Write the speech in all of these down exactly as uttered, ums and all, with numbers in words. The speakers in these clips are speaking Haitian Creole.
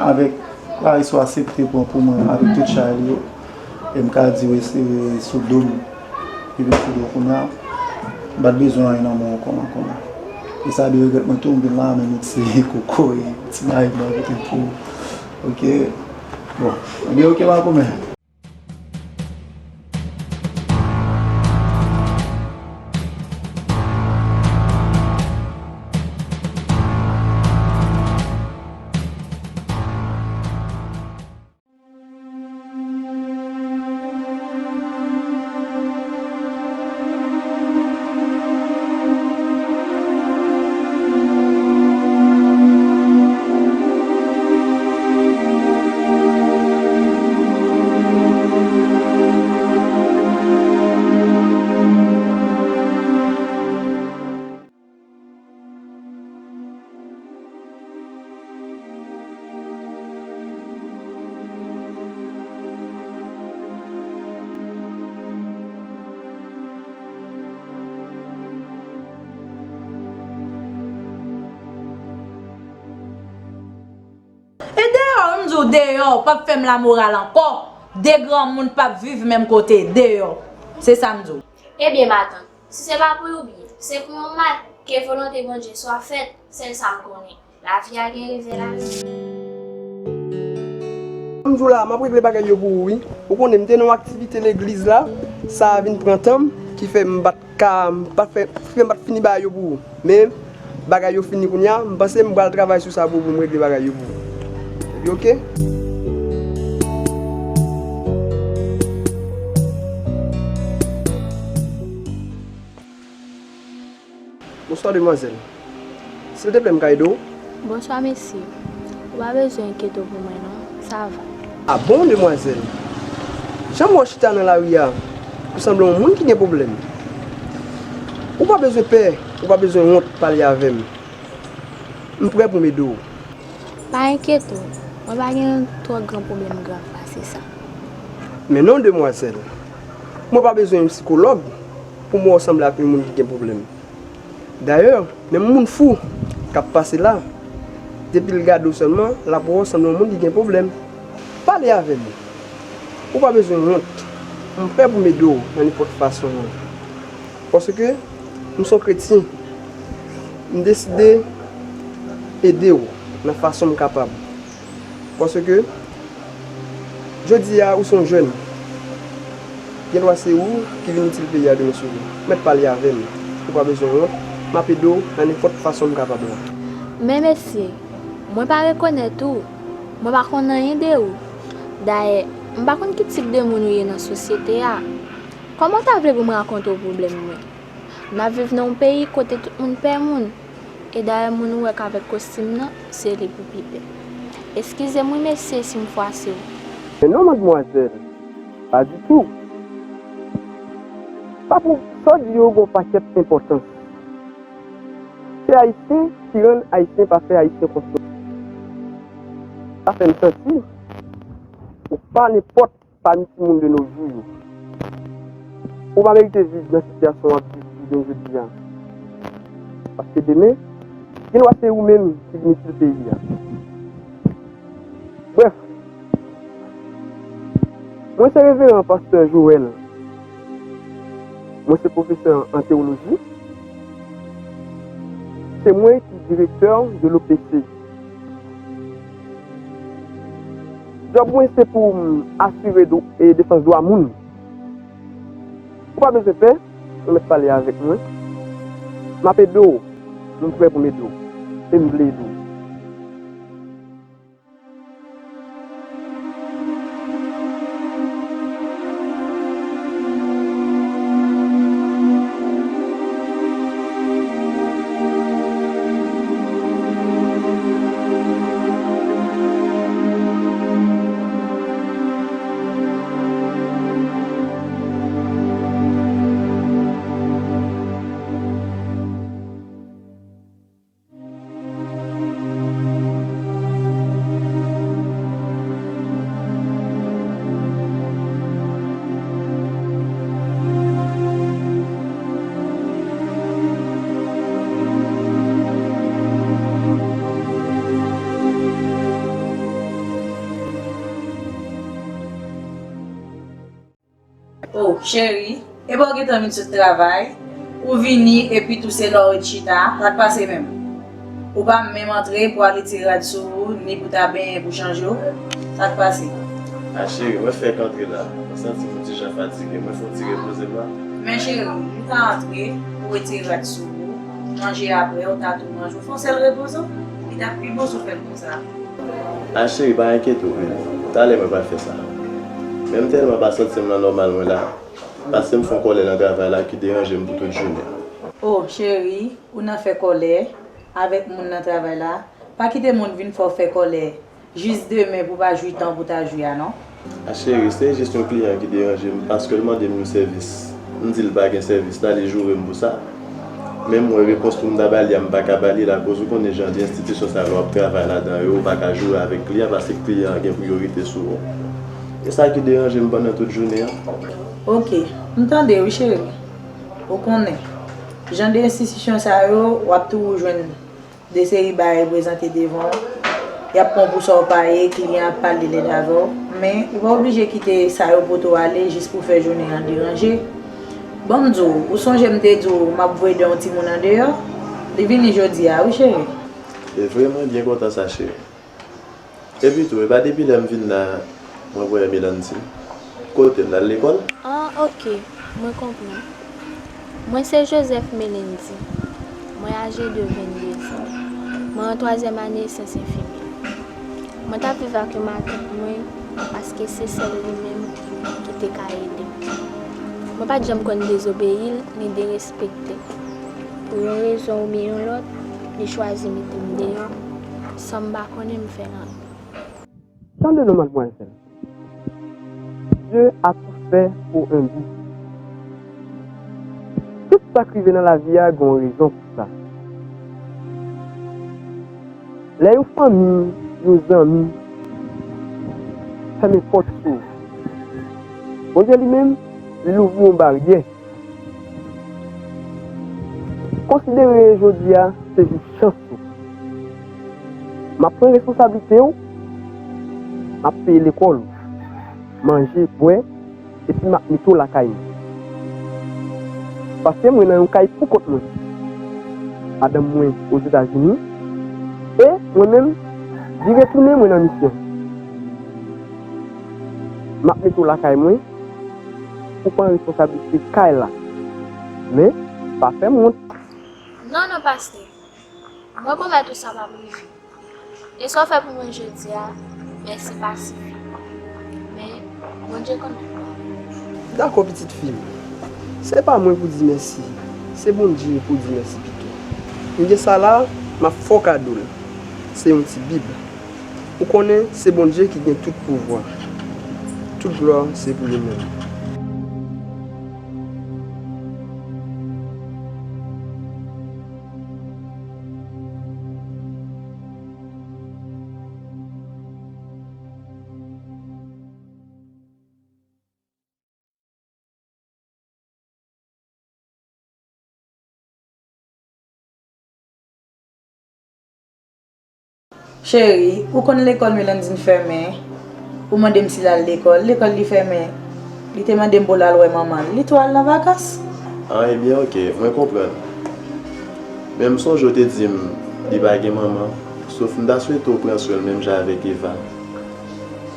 Avèk Clarisse ou aksepte pran pou mwen avèk tout chay li yo, e m ka di w e se sou do m li vin sou do w kounye a, m pa t bezwen anyen nan men w ankò, ankò. E sa de regrèt mwen tou, m vin la, men nou ti kokoye, ti bagay mwen pote pou ou. Oke. Bon, ebyen oke, pa pwoblèm. E deyò, m di w deyò, p ap fè m lamoral ankò. De granmoun p ap viv menm kote, deyò. Se sa m di w. Ebyen, matant, si se pa pou yon byen, se pou yon mal, ke volonte Bondye swa fèt, sèl sa m konnen. Lavi a gen revè lavi. M di w la, m ap regle bagay yo pou ou, wi. Ou konnen, m te nan yon aktivite legliz la, sa a vin pran tan m, ki fè m pa t ka, m pa t fè, ki fè m pa t fini bagay yo pou ou. Men, bagay yo fini kounye a, m panse m pral travay sou sa pou, pou m regle bagay yo pou ou. Epi, oke? Bonswa, demwazèl. Silteplè, m ka ede w? Bonswa, mesye. Ou pa bezwen enkyete w pou mwen, non. Sa va. A bon, demwazèl? Jan m wè w chita nan lari a, ou sanble yon moun ki gen pwoblèm. Ou pa bezwen pè, ou pa bezwen wont pale avè m. M prè pou m ede w. Pa enkyete w, mwen pa gen twò gran pwoblèm grav pase sa. Men non, demwazèl. Mwen pa bezwen yon sikològ pou m wè w sanble ak yon moun ki gen pwoblèm. Dayè, menm moun fou k ap pase la, depi l gade w sèlman, l ap wè w sanble yon moun ki gen pwoblèm. Pale avè m. Ou pa bezwen wont. M prè pou m ede w nan nenpòt fason an. Paske m se yon kretyen. M deside ede w nan fason m kapab. Paske, jodi a, ou se yon jèn. Gen dwa se ou ki vin itil peyi a demen sou jou. Mèt pale avè m. Ou pa bezwen wont. M ap ede w nan nenpòt fason m kapab la. Men mesye, mwen pa rekonèt ou. Mwen pa konn anyen de ou. Dayè, m pa konn ki tip de moun ou ye nan sosyete a. Kòman w ta vle pou m rakonte w pwoblèm mwen? M ap viv nan yon peyi kote tout moun pè moun. E dayè moun ou wè k avèk kostim nan, se li pou pi pè. Eskize m wi mesye si m fwase w. Men non, madmwazèl, pa ditou. Pa pou sa w di yo gen yon pakèt enpòtans. Se Ayisyen ki rann Ayisyen pa fè Ayisyen konfyans. Sa fè m santi ou pa nenpòt pami timoun de nos jours yo. Ou pa merite viv nan sitiyasyon w ap viv jounen jodi a. Paske demen, gen dwa se ou menm ki vin itil peyi a. Brèf, mwen se reveran pastè Joël. Mwen se pwofesè an tewoloji. Se mwen ki direktè de l'O P C. Djòb mwen se pou m asire dwa, e defans dwa moun. Ou pa bezwen pè, ou mèt pale avèk mwen. M ap ede w, m prè pou m ede w, e m vle ede w. Oh, cheri, epa w gentan vin sot travay? Ou vini epi tou se la w ret chita, sa k pase menm? Ou pa menm antre pou ale tire rad sou ou, ni pou ta benyen pou chanje w? Sa k pase? A cheri, mwen fèk antre la. Mwen santi m yon ti jan fatige. Mwen fè yon ti repoze m la. Men cheri, ou ka antre, ou retire rad sou ou, manje apre, ou ta tou manje, ou fè yon sèl repoze w. Li t ap pi bon si w fè l konsa. A cheri, pa enkyete w, wi. Talè mwen pral fè sa. Men m tèlman pa santi m nan nòmal mwen la. Paske m fè yon kòlè nan travay la ki deranje m pou tout jounen. Oh, cheri, ou nan fè kòlè avèk moun nan travay la. Pa kite moun vin fè w fè kòlè jis demen pou w pa jwi tan pou w ta jwi a, non. A cheri, se jis yon kliyan ki deranje m paske l mande m yon sèvis. M di l pa gen sèvis la, li joure m pou sa. Men m wè repons pou m ta ba li a, m pa ka ba li l akoz ou konnen jan de enstitisyon sa yo w ap travay ladan yo, ou pa ka joure avèk kliyan paske kliyan an gen priyorite sou ou. E sa ki deranje m pandan tout jounen an. Oke, m tande wi cheri. Ou konnen, jan de enstitisyon sa yo, w ap toujou jwenn de seri bagay reprezante devan w. Y ap pran w pou sa w pa ye, kliyan ap pale lèd avè w. Men, ou pa oblije kite sa yo pote w ale jis pou fè jounen an deranje. Ban m di w, ou sonje m te di w m ap voye de yon timoun andeyò? Li vini jodi a, wi, cheri. E vre, mwen byen kontan sa, cheri. Epi tou, e pa depi lè m vin la, mwen wè Melandy. Kote l, l al lekòl? Ah, oke, mwen konprann. Mwen se Joseph Melendy. Mwen aje de vennde zan. Mwen an twazyèm ane syans enfimyè. Mwen t ap viv ak yon matant mwen paske se sèl li menm ki te ka ede m. Mwen pa t janm konn dezobeyi l ni derespekte l. Pou yon rezon oubyen yon lòt, li chwazi mete m deyò, san m pa konnen m fè l anyen. Tande non, madmwazèl. Dieu a tout fait pour un but. Tout sa k rive nan lavi a gen yon rezon pou sa. Lè yon fanmi, yon zanmi fèmen pòt sou ou, Bondye li menm, li louvri yon baryè. Konsidere jodi a se jou chans ou. M ap pran responsablite w, m ap peye lekòl ou, manje, bwè, epi m ap mete w lakay mwen. Paske mwen nan yon kay poukont mwen. Madanm mwen Ozetazini, e mwen menm, vire tounen mwen nan misyon. M ap mete w lakay mwen, ou pran responsablite kay la. Men, pa fè m wont. Non, non, pastè. Mwen pwomèt ou sa p ap rive. E sa w fè pou mwen jodi a, mèsi pa sifi. Men, Bondye konn tout bagay. Dakò, pitit fi m. Se pa mwen pou di mèsi, se Bondye pou di mèsi pito. M gen sa la, m ap fè w kado l. Se yon ti bib. Ou konnen se Bondye ki gen tout pouvwa. Tout glwa se pou li menm. Cheri, ou konn lekòl Melandine fèmen? Ou mande m si l al lekòl. Lekòl li fèmen. Li te mande m pou l al wè manman l. Li tou al nan vakans. Ah, ebyen, oke, mwen konprann. Men m sonje w te di m li pa gen manman. Sof m ta swete w pran swen l menm jan avèk Eva.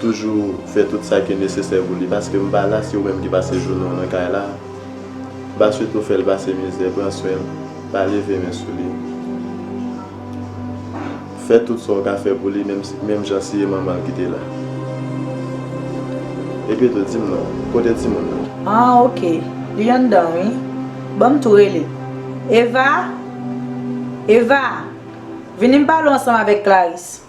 Toujou fè tout sa ki nesesè pou li, paske m pa la, se ou menm ki pase jounen w nan kay la. M pa swete w fè l pase mizè, pran swen l, pa leve men sou li. Fè tout sa w ka fè pou li, menm si, menm jan si e manman l ki te la. Epi tou, di m non, kote timoun nan? Ah, oke. Li anndan, wi. Ban m tou rele l. Eva! Eva! Vini m pale w ansanm avèk Clarisse.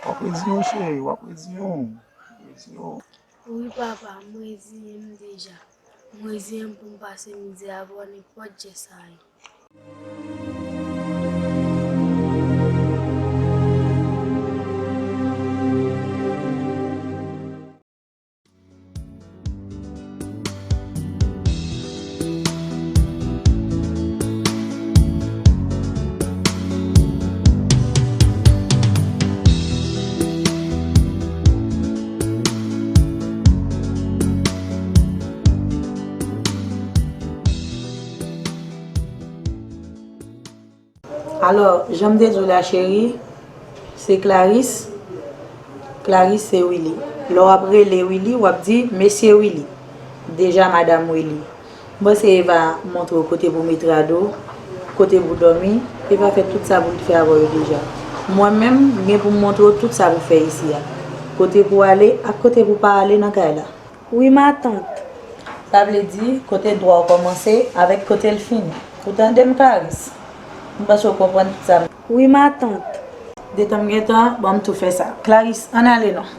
W ap reziyen w, cheri, w ap reziyen w. W ap reziyen w. Wi, papa, m reziyen m deja. M reziyen m pou m pase mizè avè w nenpòt jan sa ye. Alò, jan m te di w la, cheri, se Clarice. Clarice se Willy. Lè w ap rele Willy, w ap di, "Mesye Willy." Deja, madanm Willy. M panse Eva montre w kote pou met rad ou, kote pou dòmi. Eva fè tout sa pou l fè avè w yo deja. Mwen menm, m gen pou m montre w tout sa pou fè isi a. Kote pou ale ak kote pou pa ale nan kay la. Wi, matant. Sa vle di, kote dwa w kòmanse avèk kote l fini. Ou tande m, Clarice? M panse w konprann tout sa. Wi, matant. Detan m gen tan, ban m tou fè sa. Clarice, ann ale non.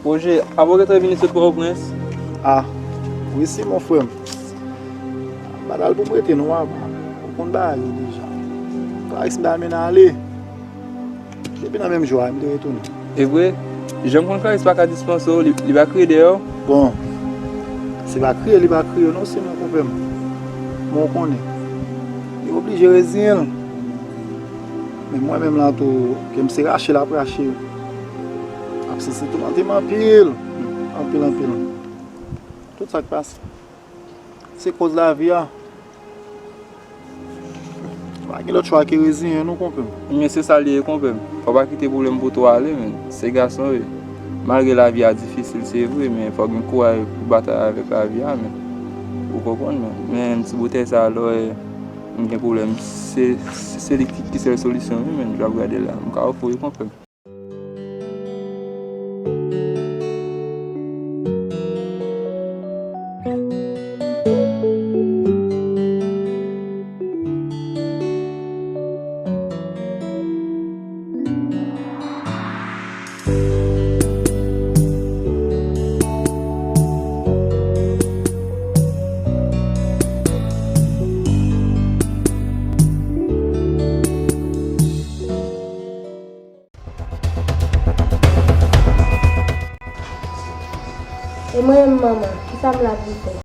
Pwojè, apa w gentan vini sot Pòtoprens? Ah, wi si mon frè m. M pa t al pou m rete non papa. Ou konn bagay yo deja. Clarice m ta renmen n ale. Depi nan menm jou a, m te retounen. E vre? Jan m konn Clarice pa ka dispanse w, li, li pa kriye dèyè w? Bon, se pa kriye li pa kriye w non, se mon konpè m. Men w konnen, li oblije reziyen l. Men mwen menm lan tou, kè m se rache l ap rache. Absans li toumante m anpil, anpil, anpil. Tout sa k pase, se koz lavi a. Pa gen lòt chwa ke reziyen nou, konpè m. Men se sa l ye, konpè m. Fò w pa kite pwoblèm pote w ale, men. Se gason w ye. Malgre lavi a difisil, se vre, men fò w gen kouraj pou batay avèk lavi a, men. Ou konprann, men. Men ti boutèy sa a, lè w wè m gen pwoblèm, se, se li ki, ki sèl solisyon, wi, men. Jan w ap gade la, m ka ofri w, konpè m. E mwen menm manman, kisa m la pou fè?